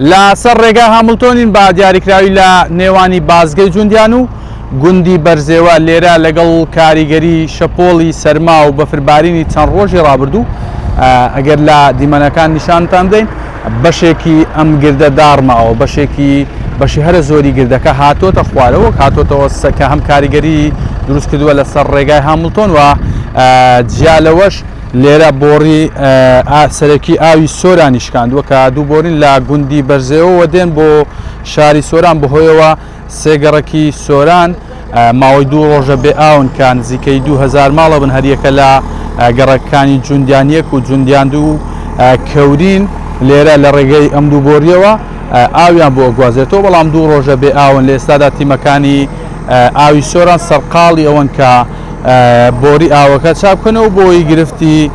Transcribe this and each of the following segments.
لە سەر ڕێگای هامڵتۆنین بە دیاریکراوی لە نێوانی بازگەی جوندیان و گوندی بەرزێوە لێرە لەگەڵ کاریگەری شەپۆڵی سەرما و بەفربارینی چەند ڕۆژی ڕابردوو ئەگەر لە دیمەنەکان نیشانتان بدەین بەشێکی ئەم گردە داڕماوە بەشێکی بەشی هەرە زۆری گردەکە هاتۆتە خوارەوە هاتۆتەوە سەکە هەم کاریگەری دروست کردووە لەسەر ڕێگای هامڵتۆن و جیا لەوەش لێرە بۆڕی سەرەکی ئاوی سۆرانی شکاندووە کە دوو بۆرین لە گوندی بەرزێوەوە دێن بۆ شاری سۆران بەهۆیەوە سێ گەڕەکی سۆران ماوەی دوو ڕۆژە بێ ئاون کە نزیکەی 2000 ماڵە بن هەریەکە لە گەڕەکانی جوندیان یەک و جوندیان دوو کەورین لێرە لە ڕێگەی ئەم دوو بۆریەوە ئاویان بۆ ئەگوازێتەوە بەڵام دوو ڕۆژە بێ ئاون لە ئێستادا تیمەکانی ئاوی سۆران سەرقاڵی ئەوەن کە بۆری ئاوەکە چاک بکەنەوە بۆی گرفتی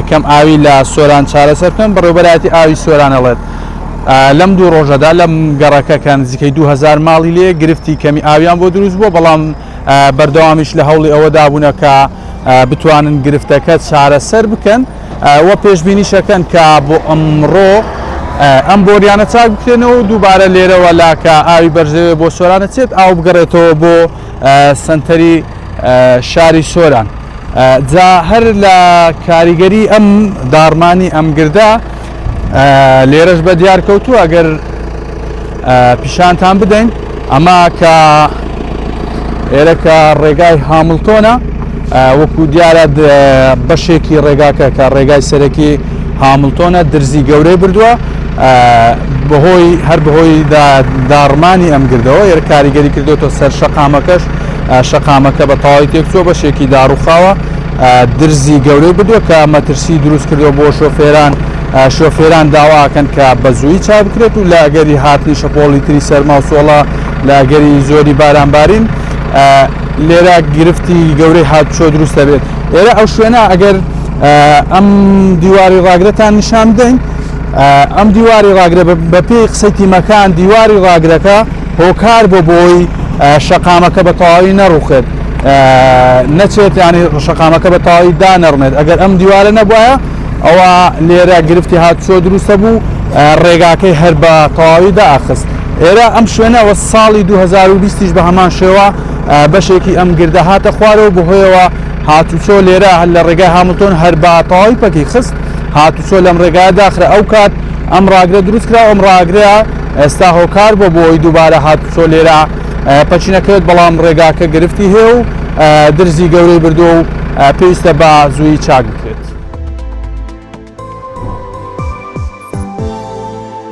کەم ئاوی لە سۆران چارەسەر بکەن بەڕێوبەرایەتی ئاوی سۆران ئەڵێت لەم دوو ڕۆژەدا لەم گەڕەکە کە نزیکەی 2000 ماڵی لێ گرفتی کەمی ئاویان بۆ دروست بووە بەڵام بەردەوامیش لە هەوڵی ئەوەدا بوونە کە بتوانن گرفتەکە چارەسەر بکەن و پێشبینیشەکەن کە بۆ ئەمڕۆ ئەم بۆریانە چاک بکرێنەوە و دووبارە لێرەوە لاکە ئاوی بەرزەوێ بۆ سۆرانە چێت ئاو بگەڕێتەوە بۆ سەنتەری شاری سۆران. جا هەر لە کاریگەری ئەم داڕمانی ئەم گردە لێرەش بە دیار کەوتووە ئەگەر پیشانتان بدەین ئەمە کە ئێرە کە ڕێگای هامڵتۆنە وەکو دیارە بەشێکی ڕێگاکە کە ڕێگای سەرەکی هامڵتۆنە درزی گەورەی بردووە بەهۆی هەر بەهۆی داڕمانی ئەم گردەوە ئێرە کاریگەری کردوێتەوە سەر شەقامەکەش شەقامەکە بە تەواوی تێکچووە بەشێکی داڕوخاوە درزی گەورەی بردووە کە مەترسی دروست کردووە بۆ شۆفێران شۆفێران داواکەن کە بە زووی چاک بکرێت و لە ئەگەری هاتنی شەپۆڵی تری سەرما و سۆڵە لە ئەگەری زۆری بارانبارین لێرە گرفتی گەورەی هاتوچۆ دروست دەبێت ئێرە ئەو شوێنە ئەگەر ئەم دیواری ڕاگرەتان نیشان بدەین ئەم دیواری ڕاگرە بەپێی قسەی تیمەکان دیواری ڕاگرەکە هۆکار بۆ بۆی شەقامەکە بە تەواوی نەڕوخێت نەچێت ینی شەقامەکە بە تەواوی دانەڕمێت ئەگەر ئەم دیوارە نەبوایە ئەوە لێرە گرفتی هاتوچۆ دروستە بوو ڕێگاکەی هەر بە تەواوی داخست ئێرە ئەم شوێنەوە ساڵی 2020 بە هەمان شێوە بەشێکی ئەم گردە هاتە خوارەوە بەهۆیەوە هاتوچۆ لێرە لە ڕێگای هامڵتۆن هەر بە تەواوی پەکی خست هاتوچۆ لەم ڕێگایە داخرا ئەو کات ئەم ڕاگرە دروست کرا ئەم ڕاگرە ئێستا هۆکار بۆ بۆی دووبارە هاتوچۆ لێرە پەکی نەکەوێت بەڵام ڕێگاکە گرفتی هەیە و درزی گەورەی بردووە و پێویستە بە زوویی چاک بکرێت.